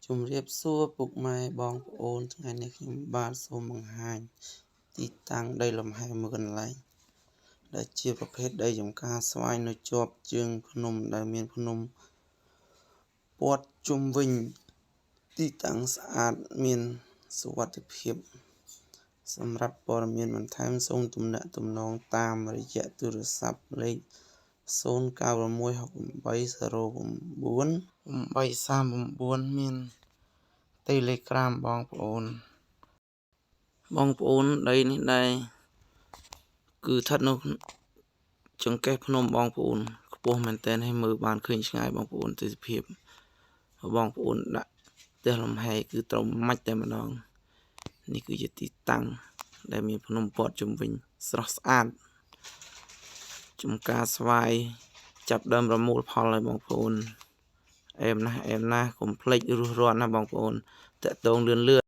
ជំរាបសួរពុកម៉ែបងប្អូនថ្ងៃនេះខ្ញុំបាទសូមបង្ហាញទីតាំងដីលំហែមួយកន្លែងដែលជាប្រភេទដីចំការស្វាយនៅជាប់ជើងភ្នំដែលមានភ្នំព័ទ្ធជុំវិញទីតាំងស្អាតមានសុវត្ថិភាពសម្រាប់ព័ត៌មានបន្ថែមសូមទំនាក់ទំនងតាមរយៈទូរស័ព្ទលេខ 096809 839មាន Telegram បងប្អូនបងប្អូនដីនេះដែរគឺស្ថិតនៅចង្កេះភ្នំបងប្អូនខ្ពស់មែនទែនហើយមើលបានឃើញឆ្ងាយបងប្អូនទេសភាពបងប្អូនដាក់ផ្ទះលំហែគឺត្រូវម៉ាច់តែម្ដងនេះគឺជាទីតាំងដែលមានភ្នំព័ទ្ធជុំវិញស្រស់ស្អាតចំការស្វាយចាប់ដើមរមូលផលហើយបងប្អូនអែមណាស់អែមណាស់កុំភ្លេចរស់រាន់ណាបងប្អូនតាក់ទងលឿនលឿន។